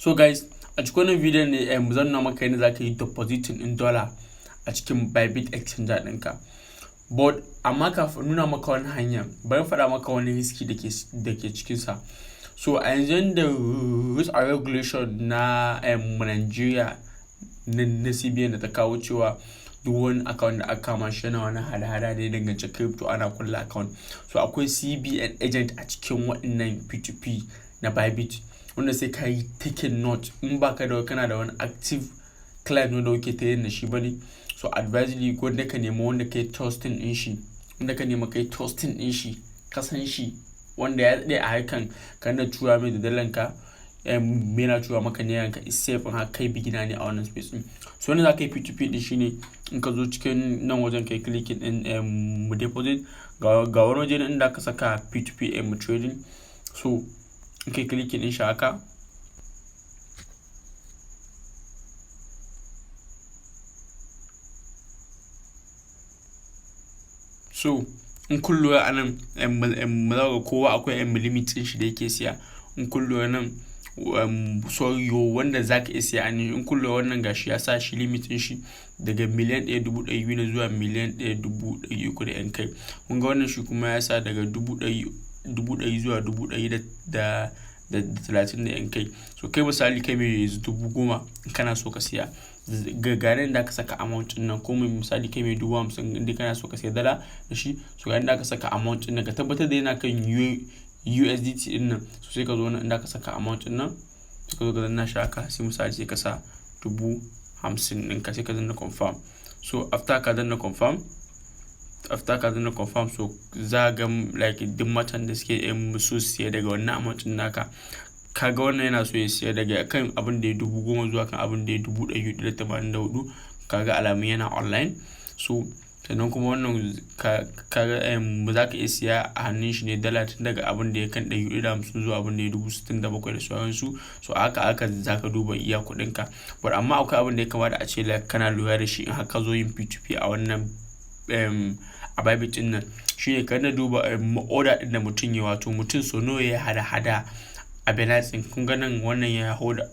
So guys, a cikin wannan bidiyon ne zan nuna maka yadda za ka yi depositing in dollar a cikin Bybit exchanger ɗinka. But amma kafin nuna maka wani hanya, bari faɗa maka wani risk da ke cikinsa. So a yanzu yanda rules and regulation na Nigeria na CBN da ta kawo cewa duk wani account da aka kama shi yana wani hada-hada da ya danganci crypto, ana kulle account. So akwai CBN agent a cikin waɗannan P2P na Bybit wanda sai ka yi taking note. In baka da, kana da wani active client wanda kuke ta yin da shi bane, so advisedly ko da ka nemi wanda kai trusting din shi, wanda ka nema kai trusting din shi, ka san shi, wanda ya daɗe a harkan, ka na tura mai da dalan ka, yana tura maka ne ka is safe in har kai beginner ne a wannan space din. So wanda za ka yi P2P din shine in ka zo cikin nan wajen, kai clicking din mu deposit, ga wani waje inda ka saka P2P trading. So in kai clicking din shi haka, so in kun lura a nan za ga kowa akwai yan limit din shi da yake siya. In kun lura nan, sorry, wanda za ka iya siya a nan, in kun lura wannan gashi ya sa shi limit din shi daga 1,200,000 ne zuwa 1,300,000 da yan kai. Kun ga wannan shi kuma ya sa daga 100,000 zuwa 130,000 da yan kai. So kai misali, kai mai yanzu 10,000, in kana so ka siya, ga nan da ka saka amount din nan. Ko mai misali kai mai 50,000, inda kana so ka siya dala da shi, so ga inda ka saka amount din nan, ka tabbatar da yana kan USDT din nan. So sai ka zo nan inda ka saka amount din nan, sai ka zo ka danna shi haka. Sai misali sai ka sa 50,000 ɗinka, sai ka danna confirm. So after ka danna confirm, so za ga like duk matan da suke yin so siya daga wannan amount din naka. Kaga wannan yana so ya siya daga kan abin da ya 10,000 zuwa kan abin da ya 484. Kaga alamun yana online. So sannan kuma wannan kaga za ka iya siya a hannun shi ne dala tun daga abin da ya kan 450 zuwa abin da ya 67,000 da sauransu. So haka haka za ka duba iya kuɗinka. But amma akwai abin da ya kamata a ce like kana lura da shi in har ka zo yin P2P a wannan a Bybit din nan, shine ka na duba order din da mutum ya, wato mutum so nawa ya hada hada a Binance din. Kun ga nan wannan ya order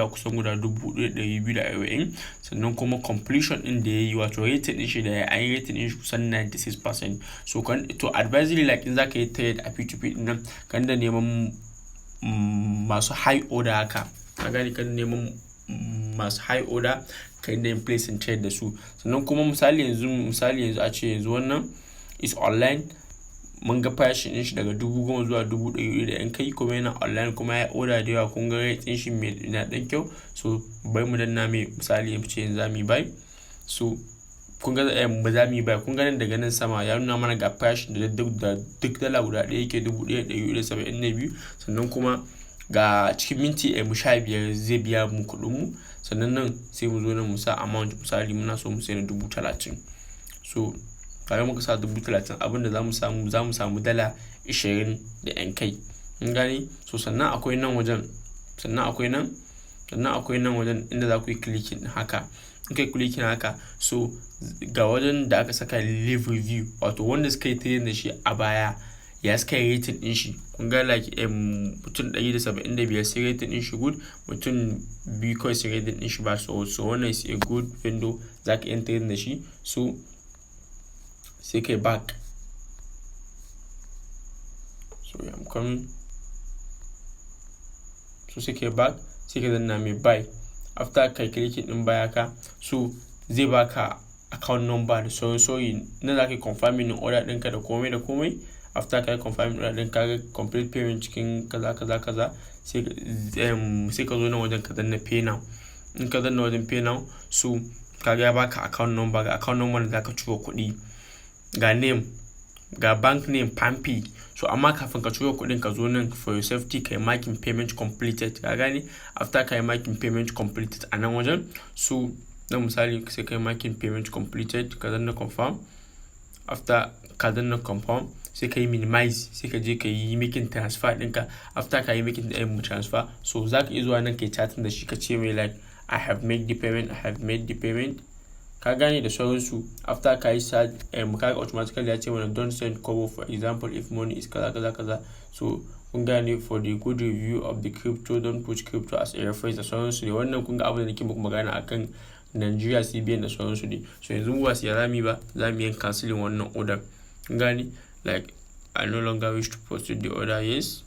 kusan guda 1,240. Sannan kuma completion din da ya yi, wato rating din shi da ya yi, rating din shi kusan 96%. So kan to advisory, like in zaka yi trade a P2P din nan, kan da neman masu high order haka, ka gani, kan neman masu high order, ka yi yin placing trade da su. Sannan kuma misali yanzu a ce yanzu wannan is online, mun ga farashin din shi daga 10,000 zuwa 100,000 da yan kai, kuma yana online, kuma ya order da yawa. Kun ga rate din shi mai na dan kyau. So bari mu danna mai, misali mu ce yanzu za mu yi buy. So kun ga ba za mu yi buy. Kun ga nan daga nan sama ya nuna mana ga farashin da duk dala guda ɗaya yake 1,172. Sannan kuma ga cikin minti 15 zai biya mu kuɗin mu. Sannan nan sai mu zo nan mu sa amount, misali muna so mu sai na 30,000. So tare muka sa 30,000, abinda za mu samu, za mu samu dala 20 da yan kai, in gani. So sannan akwai nan wajen inda za ku yi clicking haka. In kai clicking haka, so ga wajen da aka saka live review, wato wanda suka yi trading da shi a baya, ya suka yi rating din shi. Kun ga like mutum 175 sai rating din shi good, mutum biyu kawai sai rating din shi ba. So wannan is a good vendor, za ka iya trading da shi. So sai kai back. So I'm coming. So sai kai back, sai ka danna mai buy. After kai clicking din buy haka, so zai baka account number da sauran. Sorry, na za ka yi confirming order ɗinka da komai da komai. After ka yi confirming order ɗin, ka ga complete payment cikin kaza kaza kaza, sai ka zo nan wajen ka danna pay now. In ka danna wajen pay now, so kaga ya baka account number, ga account number da zaka ciro kuɗi, ga name, ga bank name Pampi. So amma kafin ka ciro kuɗin, ka zo nan for your safety kai marking payment completed, ka gane. After ka yi marking payment completed a nan wajen, so na misali sai kai marking payment completed, ka danna confirm. After ka danna confirm, sai ka yi minimize, sai ka je ka yi making transfer ɗinka. After ka yi making transfer, so za ka iya zuwa nan kai chatting da shi, ka ce mai like, "I have made the payment, I have made the payment," ka gane, da sauransu. After ka yi search, kaga automatically ya ce mana, "Don't send kobo, for example if money is kaza kaza kaza." So Kun gane? "For the good review of the crypto, don't put crypto as a reference," da sauransu ne. Wannan kun ga abin da nake muku magana akan Nigeria CBN da sauransu ne. So yanzu mu ba siya zamu yi ba, zamu yi cancelling wannan order. Kun gane? Like, "I no longer wish to proceed the order." "Yes,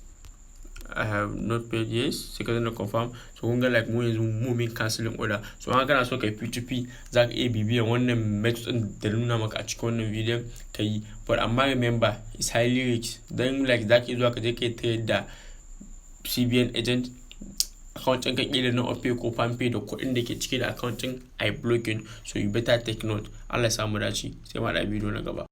I have not paid." "Yes." Sai ka danna confirm. So kun ga, like, mu yanzu mu min cancelling order. So an kana so kai P2P, za ka iya bibiyan wannan method din da nuna maka a cikin wannan bidiyon ka yi. But amma remember, it's highly risk, dan like za ka iya zuwa ka je kai trade da CBN agent, account ɗinka ƙila na Opay ko Palmpay, da kuɗin da ke ciki da account ɗin ai blocking. So you better take note. Allah ya samu dace, sai ma da bidiyo na gaba.